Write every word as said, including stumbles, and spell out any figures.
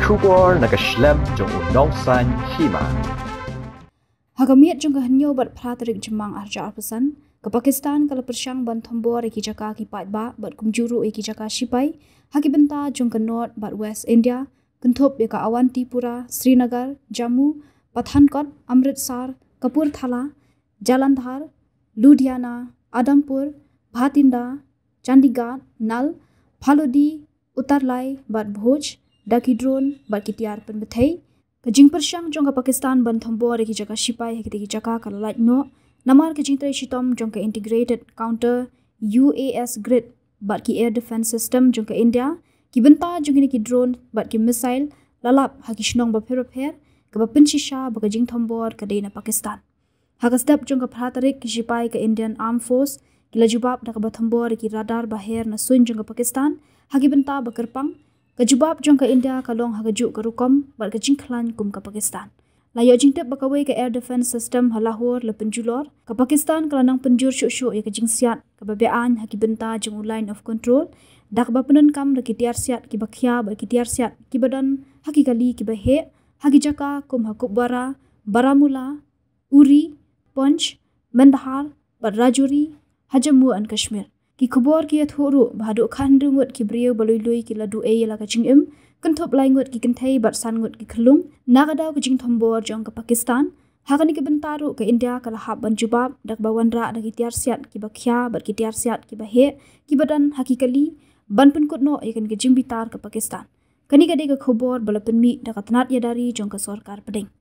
Khubor na ka shlem jong u Nongsaiñ Hima. Ha ka miet jong ka hynñiew bad phra tarik Jymmang arhajar arphew san, ka Pakistan ka la pyrshang ban thombor ïa ki jaka ki paidbah bad kumjuh ruh ïa ki jaka shipai ha ki bynta jong ka North bad West India, kynthup ïa ka Awantipura, Srinagar, Jammu, Pathankot, Amritsar, Kapurthala, Jalandhar, Ludhiana, Adampur, Bhatinda, Chandigarh, Nal, Phalodi, Uttarlai bad Bhuj da ki drone bad ki tiar pynbthei. Ka jingpyrshang jong ka Pakistan ban thombor ïa ki jaka shipai ha kita ki jaka ka la lait noh namar ka jingtrei shitom jong ka Integrated Counter U A S Grid bad ki Air Defense System jong ka India. Ki bynta jong kine ki drone bad ki missile la lap ha ki shnong bapher bapher, kaba pynshisha ba ka jingthombor ka dei na Pakistan. Ha ka step jong ka phra tarik, ki shipai ka Indian Armed Force ki la jubab da kaba thombor ïa ki radar baher na suiñ jong ka Pakistan ha ki bynta ba kyrpang. Ka jubab jong ka India ka long ha kajuh ka rukom bad ka jingkhlaiñ kum ka Pakistan. La ïoh jingtip ba kawei ka Air Defense System ha Lahore la pynjulor. Ka Pakistan ka la nang pynjur shuh shuh ïa ka jingsiat kaba beaiñ ha ki bynta jong u Line of Control da kaba pyndonkam da ki tiar siat kiba khia bad ki tiar siat kiba don ha ki kali kiba heh ha ki jaka kum ha Kupwara, Baramulla, Uri, Poonch, Mendhar bad Rajouri ha Jammu and Kashmir. Ki khubor ki ïathuh ruh ba haduh khathynriew ngut ki briew ba lui lui ki la duh ei ïa la ka jingim, kynthup lai ngut ki kynthei bad san ngut ki khyllung. Na ka daw ka jingthombor jong ka Pakistan ha kane ka bynta ruh, ka India ka la hap ban jubab da kaba wanrah da ki tiar siat kiba khia bad ki tiar siat kiba heh kiba don ha ki kali ban pynkut noh ïa kane ka jingbitar ka Pakistan. Kane ka dei ka khubor ba la pynmih da ka tnat ïada ri jong ka sorkar pdeng.